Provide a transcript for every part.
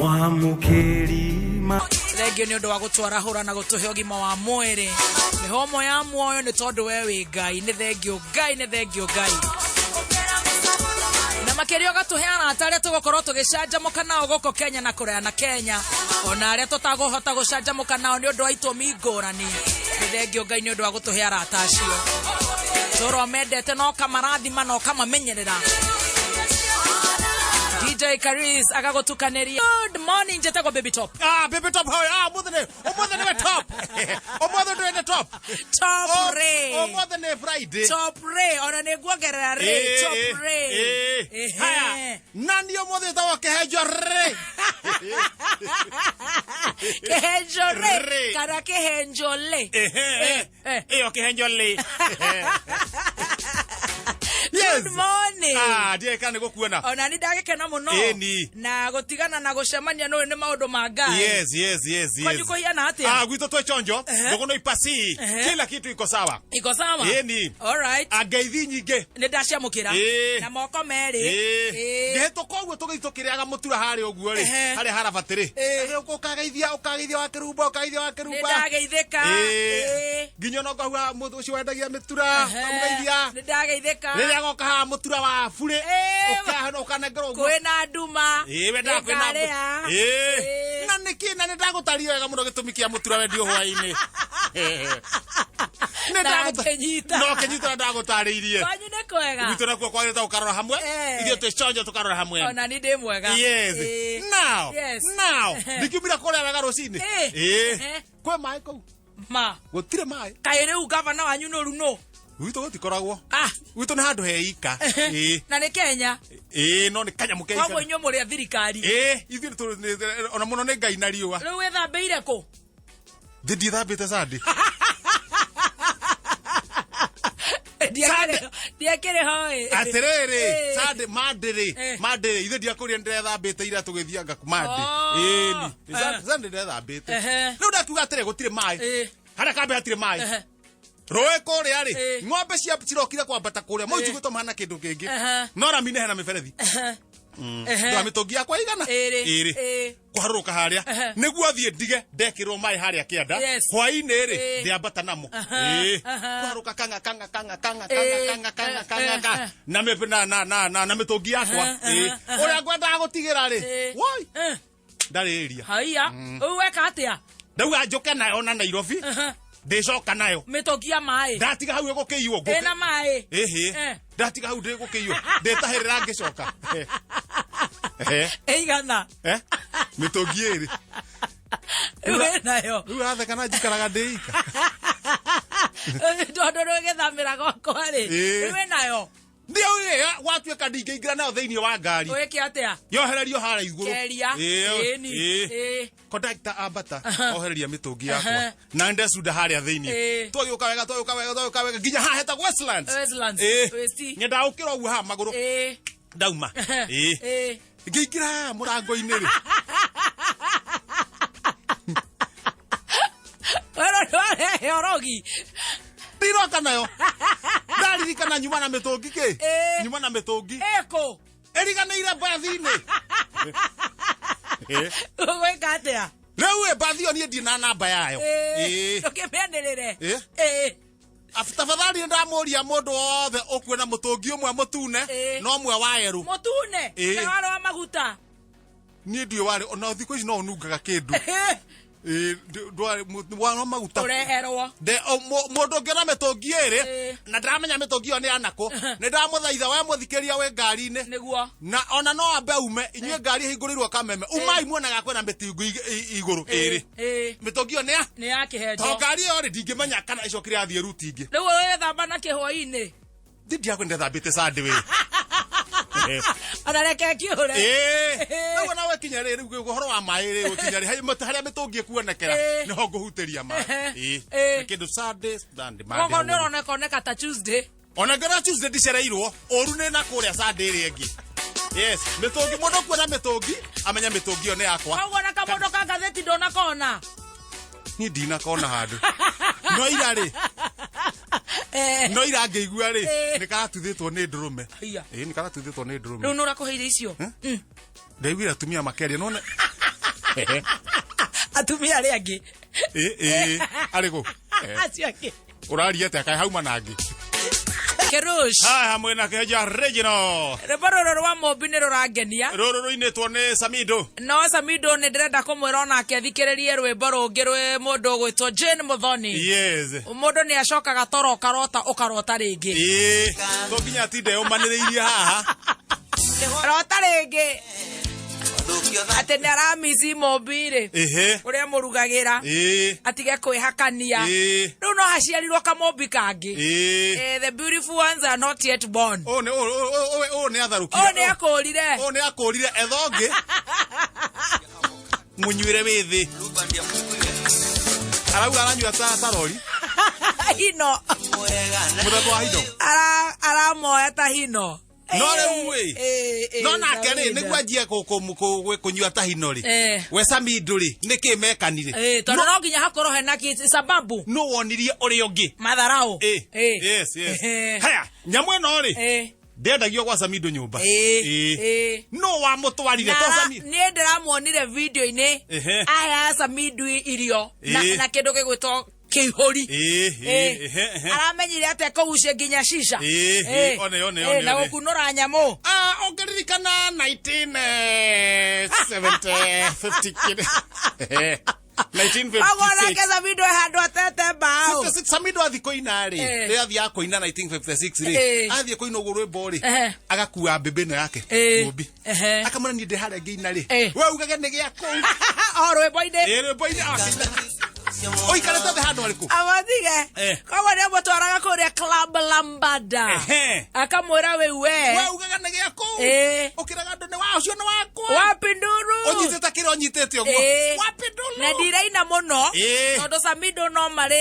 Mwamũkĩri ma Thengio nĩ ũndũ wa gũtwarahũra na gũtũhe ũgima wa mwĩrĩ. Mĩhũmũ ya muoyo nĩ tondũ we wĩ Ngai. Nĩ thengio Ngai, nĩ thengio Ngai. Na makĩria ũgatũhe arata arĩa tũgũkorwo tũgĩcanjamũka nao gũkũ Kenya na kũraya na Kenya, ona arĩa tũtagũhota gũcanjamũka nao nĩ ũndũ wa itũmi ngũrani. Nĩ thengio Ngai nĩ ũndũ wa gũtũhe arata acio. Tũra ũmendete na ũkamarathima na ũkamamenyerera. DJ Karis agagũtukanĩria. Good morning, njĩtagwo Baby Top. Ah, baby top how ah, umuthi ni umuthi ni top. Umuthi ndwi ni top. Top Oh, Ray. Umuthi ni Friday. Top Ray, ona nĩ nguongerera Ray, Eh, Top eh, Ray. eh. Ehe. Haya. Na ni umuthi tagwo kihenjo ri. Kĩhenjo Ray Ray. kana kĩhenjo Le. Ehe. Eh. Iyo kihenjo li. Yes. Good morning. Ah, ndiye kana gukuona. Ona nĩ ndagĩkena mũno Ĩni. na gũtigana na gũcemania nĩ nĩ maũndũ ma Ngai. Yes. Kwanyu kũhiana atĩa? Ah, gwitũ twĩ chonjo. Ehe. Ndogo no ipasi. Ehe. Kila kitu iko sawa. Iko sawa? Ĩni. All right. Angeithi nyingĩ. Nĩ ndaciamũkĩra Ĩĩ. na moko merĩ. Ĩĩ. Ngĩhĩtũka ũguo tũgĩthiĩ tũkĩrĩaga mũtura harĩa ũguo rĩ Ehe. harĩa harabatĩ rĩ Ĩĩ. ũkageithia ũkageithia wa kĩrumba ũkageithia wa Nĩ kĩrumba ndageithĩka. Ĩĩ. Ĩĩ. Nginya ona ũkauga mũndũ ũcio wendagia mĩtura Ehe. ũkamũgeithia. Nĩ ndageithĩka. Rĩrĩa agoka haha mũtura wa burĩ Ĩĩ. ũkahana ũkanengerwo ũguo. Kwĩna nduma. Ĩĩ, wendaga kwĩna Nĩngarĩa. Ĩĩ. Ĩĩ. Na nĩkĩ na nĩndagũtarire wega mũno gĩtũmi kĩa mũtura wendio hwaĩ-inĩ. Nĩ Na ngĩnyita. No kĩnyita na ndagũtarĩirie. Kwanyu nĩ kwega. Gwitũ nakuo kwagĩrĩte gũkarora hamwe. Eh. Ithuĩ twĩ chonjo tũkarora hamwe. Ona ni ndĩ mwega. Yes. Ĩĩ. Now. Yes. Now. Ehe. Ndikiumira kũrĩa wega rũcinĩ. Ĩĩ. Ĩĩ. Ehe. Kwĩ maĩ kũu. Ma. Gũtirĩ maĩ. Kaĩ rĩu gavana wanyu nũru nũ? Gwitũ gũtikoragwo. Ah. Gwitũ nĩ handũ heika. Ĩĩ. Na nĩ Kenya. Ĩĩ no nĩ kanyamũ keika. Koguo inyuĩ mũrĩ a thirikari. Ĩĩ ithuĩ ona mũno nĩ Ngai na riũa. Rĩu wĩthambĩire kũ? Ndĩ ndithambĩte Sunday. Ndiakĩrĩ ho ĩ. Atĩrĩrĩ, Ĩĩ. Sunday Monday rĩ, Eh. Monday rĩ, ithuĩ ndiakũria ndĩrethambĩte ira tũgĩthianga ku Monday. Oh. Ĩĩ ni. Eh. Sunday ndĩrethambĩte. Ehe. Rĩu ndakiuga atĩrĩ gũtirĩ maĩ. Ĩĩ. Harĩa kambe hatirĩ maĩ. Ehe. Rũĩ kũrĩa rĩ, Ĩĩ. ng'ombe cia cirokire kwambata kũrĩa, mau njiguĩtwo mahana kĩndũ kĩngĩ. Ehe. No rami-inĩ hena mĩberethi. Ehe. Ehe. Ndwa mĩtũngi yakwa igana? Ĩrĩ. Ĩrĩ. Ĩĩ. Kũharũrũka harĩa. Ehe. Nĩguo thiĩ ndige ndekĩrwo maĩ harĩa kĩanda. Yes. Hwaĩ-inĩ rĩ, Ĩĩ. ndĩambata namo. Aha, Ĩĩ. aha. Kũharũka kanga kanga kanga kanga Ĩĩ. kanga kanga Eh, kanga eh, kanga eh. na mĩ na na na na na mĩtũngi yakwa. Aha, Ĩĩ. aha, aha. Ũrĩa ngwendaga gũtigĩra rĩ. Ĩĩ. Woi. Eh. Ndarĩ area. Haiya. Rĩu weka atĩa? Ndauga njũke nayo na Nairobi. Aha. Ndĩcoka nayo. Mĩtũngi ya maĩ. Ndatiga hau ĩgũkĩiywo ngũkĩ. Ĩna maĩ. Ĩhĩ. Eh. Ndatiga hau ndĩgũkĩiywo. Ndĩtahĩrĩra ngĩcoka. Eh. Ĩigana. Eh? Mĩtũngi ĩrĩ. Rĩu wĩnayo. Rĩu ũratheka na njikaraga ndĩ ika. Tondũ nĩũgĩthamĩra gwakwa rĩ. Ĩĩ. Rĩu wĩnayo. Ndiaugire gwatuĩka ndingĩingĩra nayo thĩinĩ wa ngari. Wĩke atĩa? Yohererio harĩa igũrũ. Keria. Ĩĩ. Ĩni. Ĩĩ. Ĩĩ. Kondakta ambata ohereria mĩtũngi Aha. yakwa na ndecunda harĩa thĩinĩ. Ĩĩ. Twagĩũka wega twagĩũka wega twagĩũka wega nginya haha hetagwo Westlands. Westlands. Ĩĩ. Westi. Nyendaga gũkĩra ũguo haha magũrũ Ĩĩ. ndauma. Ĩĩ. Ĩĩ. Ngĩingĩra haha mũrango-inĩ rĩ. Wero ndwarehe ũrogi. Ndiroka nayo. Ndaririkana nyuma na mĩtũngi kĩ? Ĩĩ. Nyuma na mĩtũngi. Ĩkũ. Ĩriganĩire mbathi-inĩ. Ĩĩ. Ũgwĩka atĩa? Rĩu ĩ mbathi ĩyo niĩ ndirĩ na namba yayo. Ĩĩ. Ĩĩ. Ndũkĩmĩanĩrĩre. Ĩĩ. Ĩĩ. Tafadhali nĩndamũria mũndũ wothe ũkuona mũtũngi ũmwe mũtune Ĩĩ. na ũmwe wa yerũ. Mũtune. Ĩĩ. Kana warĩ wa maguta. Niĩ ndiũĩ warĩ ona thikũ ici no ũnungaga kĩndũ. Ĩĩ, ndwarĩ wa maguta. Ũreherwo. Mũndũ ũngĩona mĩtũngi ĩrĩ Ĩĩ. na ndamenya mĩtũngi ĩyo nĩ yanakũ nĩ ndamũthaitha we mũthikĩria wĩ ngari-inĩ Nĩguo. na ona no ambe ume inyuĩ ngari ĩhingũrĩirwo kameme umai muonaga kwĩna mĩtũngi igũrũ ĩrĩ Ĩĩ. mĩtũngi ĩyo nĩ ya Nĩ ya kĩhenjo. to ngari ĩyo rĩ ndingĩmenya kana ĩcokire yathiĩ ruti ingĩ. Rĩu ũgĩthamba na kĩhwainĩ. Ndi ndiakwenda ndethambĩte Sunday wĩ. Ona reke kĩũre. Ĩĩ. Rĩu ona wekinya rĩ rĩu ũhoro wa maĩ rĩ ũkinya rĩ harĩa mĩtũngi ĩkuonekera Ĩĩ. nĩho ngũhutĩria maĩ. Ehe. Ĩĩ. Ĩĩ. Na kĩndũ Sunday Sunday Monday. Koguo nĩ ũroneka oneka ta Tuesday. Ona ngĩona Tuesday ndicereirwo ũru nĩ na kũrĩa Sunday ĩrĩa ĩngĩ. Yes, mĩtũngi mũndũ kuona mĩtũngi amenya mĩtũngi ĩyo nĩ yakwa. Koguo na kamũndũ ka ngathĩti ndũnakona. Niĩ ndinakona handũ. No ira rĩ, Eh. no ira ngĩigua rĩ, Eh. nĩ karatuthĩtwo nĩ ndũrũme. Haiya. Ĩĩ nĩ karatuthĩtwo nĩ ndũrũme. Rĩu nĩ ũrakũheire icio. Ndaiguire atumia makeria none. Atumia arĩa angĩ. Ĩ, ĩ, arĩ kũ? Acio angĩ. Ũraria atĩa kaĩ hauma na angĩ? Kerush. Haya hamwe na Keja Regional. Rwĩmbo rũrũ rwa Mũmbi nĩ rũrangenia. Rũrũ rũinĩtwo nĩ Samido. No Samido nĩ ndĩrenda kũmwĩra onake athikĩrĩrie rwĩmbo rũngĩ rwĩ mũndũ ũgwĩtwo Jane Muthoni. Yes. Mũndũ nĩ acokaga toro ũkarota ũkarota rĩngĩ. Ĩĩ, to nginya atinde ũmanĩrĩirie haha. Rota rĩngĩ atĩ nĩ aramici Mũmbi rĩ Ĩhĩ. ũrĩa mũrugagĩra Ĩĩ. atige kwĩhakania. Ĩĩ. Rĩu no haciarirwo kamũmbi kangĩ. Ĩĩ. The beautiful ones are not yet born. Ũyũ nĩ ũyũ ũyũ ũyũ nĩ atharũkire. Ũyũ nĩ akũrire. Ũyũ nĩ akũrire etha ũngĩ. Mũnyuĩre wĩ thĩ. Arauga aranyua ta tarori. Hino. Mũthemba wa hino. Aramoya ta hino. No rĩu ĩ. No nake rĩ Samido. nĩguo anjie kũnyua ta hino rĩ. We Samido rĩ nĩkĩ mekanire? Tondũ no nginya hakorwo hena sababu. Nũ wonirie ũrĩa ũngĩ? Matharau. Yes, yes. Haya, nyamũ ĩno rĩ ndendagio gwa Samido nyũmba. Nũ wamũtwarire to Samido? Niĩ ndĩramuonire video-inĩ Ehe. aya Samido irio na kĩndũ gĩgwĩtwo kĩihũri. Ehe, ehe. Aramenyire atĩa kũgucia nginya shisha. One, one, Na one. gũkunũra nyamũ. Ah, ũngĩririkana 1970 50 kĩrĩ. Koguo 1956. nake Samido e handũ atete mbaũ. 56 Samido athiĩ kũina rĩ, rĩrĩa athiaga kũina 1956 rĩ, athiĩ kũina ũguo rwĩmbo rĩ, agakua mbĩmbĩ ĩno yake Mũmbi. Akamwĩra niĩ ndĩ harĩa ngĩina rĩ, we ugage nĩ gĩa kũu. O rwĩmbo-inĩ. Ĩ, rwĩmbo-inĩ akĩina. Ũikarĩte thĩ handũ harĩkũ? Amatige. Koguo nĩ amũtwaraga kũrĩa Club Lambada. Akamwĩra wĩu we. We ugaga nĩ gĩa kũu. Ũkĩraga andũ nĩ wa ũcio nĩ wakwa. Wapi nduru. Ũnyitĩte kĩrĩa ũnyitĩte ũguo. Wapi nduru. Na ndiraina mũno. Tondũ Samido no marĩ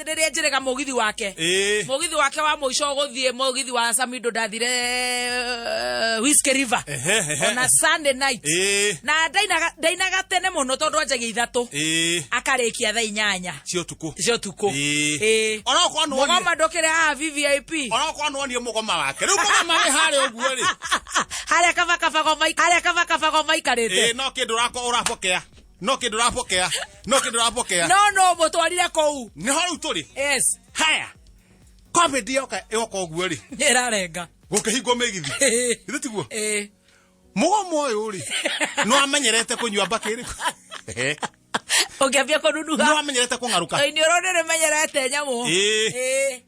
rĩrĩa njĩrĩga mũgithi wake. Mũgithi wake wa mũico ũgũthiĩ mũgithi wa Samido ndathire Whiskey River. Ona Sunday night. Na ndainaga tene mũno tondũ anjagia 3. Akarĩkia thaa 8. Cia ũtukũ. Cia ũtukũ. Onokorwo nĩ wonire- Mũgoma ndũkĩrĩ haha VVIP. Onokorwo nĩ wonire mũgoma wake. Rĩu mũgoma wĩ harĩa ũguo rĩ. Harĩa kaba maikarĩte. No kĩndũ ũrabokea. No kĩndũ ũrabokea. No kĩndũ ũrabokea. No, no, mũtwarire kũu. Nĩho rĩu tũrĩ. Yes. Haya. Covid yoka yoka ũguo rĩ. Ĩrarenga. Gũkĩhingwo mĩgithi. Githĩ tiguo? Mũgomo ũyũ rĩ, nĩ wamenyerete kũnyua mbakĩ ĩrĩkũ? Ũngĩambia kũnunuha. Nĩ wamenyerete kũng'arũka. Iniũrũ nĩ rĩmenyerete nyamũ.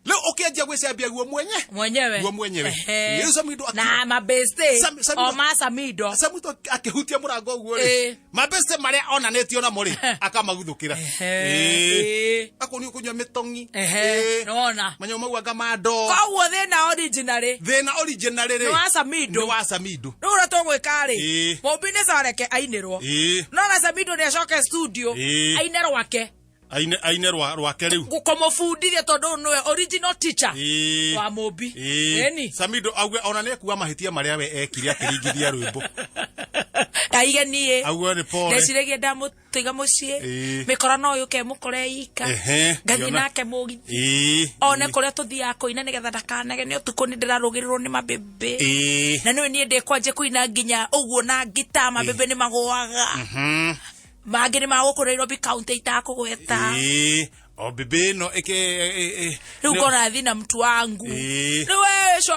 Rĩu ũkĩanjia gwĩcambia guo mwenye? Mwenyewe. Guo mwenyewe. Rĩu Samido Na mabeste. Samido O ma Samido. Samido akĩhutia mũrango ũguo rĩ. Mabeste marĩa onanĩtio namo rĩ, akamaguthũkĩra. Akũni ũkũnyua mĩtong'i. Nĩwona. Manyamũ mau anga ma ndoo. Koguo thĩna originally. Thĩna originally rĩ. Nĩ wa Samido. Nĩ wa Samido. Rĩu ũrĩa tũgwĩka rĩ, Mũmbi nĩ careke ainĩrwo. No na Samido nĩ acoke studio, aine rwake. Aine rwake rĩu. Kũmũbundithia tondũ ũyũ nĩwe original teacher wa Mũmbi. Ĩni. Samido auge ona nĩ ekuga mahĩtia marĩa we ekire akĩringithia rwĩmbo. Aige niĩ. Auge nĩ pole. Ndeciragia ndamũtiga mũciĩ. Mĩkora no yũke ĩmũkore ika. Ngathiĩ nake mũgithi. One kũrĩa tũthiaga kũina nĩgetha ndakanage nĩ ũtukũ nĩ ndĩrarũgĩrĩrwo nĩ mabĩbĩ. Na nĩwe niĩ ndĩkwanjia kũina nginya ũguo na ngita mabĩbĩ nĩ magũaga. Mangĩ nĩ magũkũ Nairobi County itakũgweta. O bĩbĩ ĩno Rĩu ngona thi na mtu wangu. Rĩu we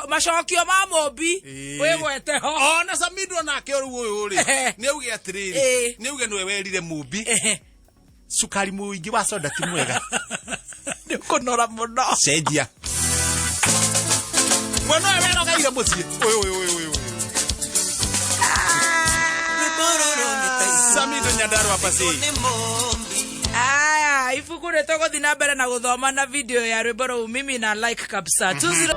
macokio ma Mũmbi wĩgwete ho. Ona Samido nake rĩu ũyũ rĩ, nĩ auge atĩrĩrĩ, nĩ auge nĩwe werire Mũmbi. Cukari mũingĩ wa soda ti mwega. Nĩ ũkũnora mũno. Cenjia. Mwena ũyũ werogeire mũciĩ. Ũyũ, ũyũ, ũyũ, ũyũ. Samido Nyandarua pasi. Aya, ibuku rĩ tũgũthiĩ na mbere na gũthoma na video ya rwĩmbo rũu mimi na like kabisa. 20